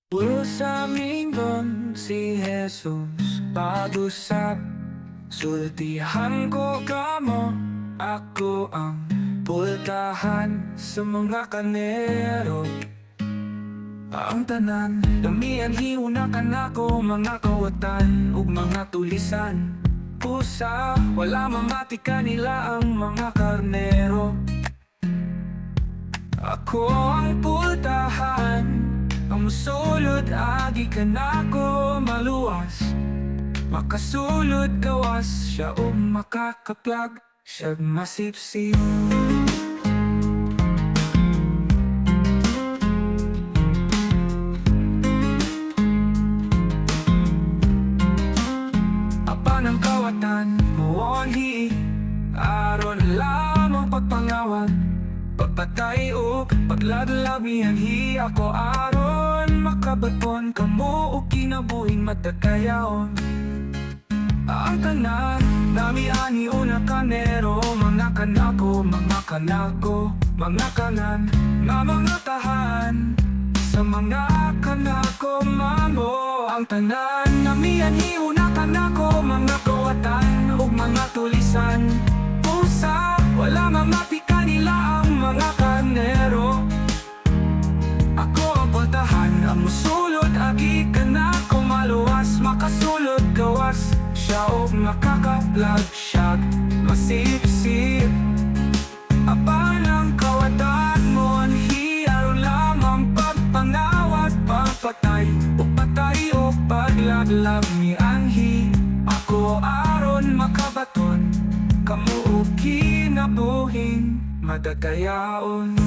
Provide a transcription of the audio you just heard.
Pulo sa mingon si Jesus pag-usab, "Sultihan ko kamo, ako ang pultahan sa mga karnero. Ang tanan nga mianhi una kanako mga kawatan ug mga tulisan. Usa, wala mamati kanila ang mga karnero. Ako ang pultahan. Ang musulod agi kanako maluwas. Makasulod gawas siya o makakaplag siya masipsip." Apan ang kawatan muanhi aron lamang pagpangawat, pagpatay ug paglaglag. Mianhi ako aron makabaton kamo og kinabuhing matakayaon. Ang tanan nga mianhi una kanero, mga kanako, mga kanako, mga kanan nga mga tahan sa mga kanako mamo. Ang tanan nga mianhi una kanako, mga kawatan ug mga tulisan. Usa, wala mamati kanila ang mga karnero. Ako ang pultahan. Ang musulod agi kanako maluwas. Makasulod gawas siya og makakaplag siyag masipsip. Apan ang kawatan moanhi aron lamang pagpangawat, pagpatay o patay o paglaglag. Mianhi ako aron makabaton kamo og kinabuhing madagayaon.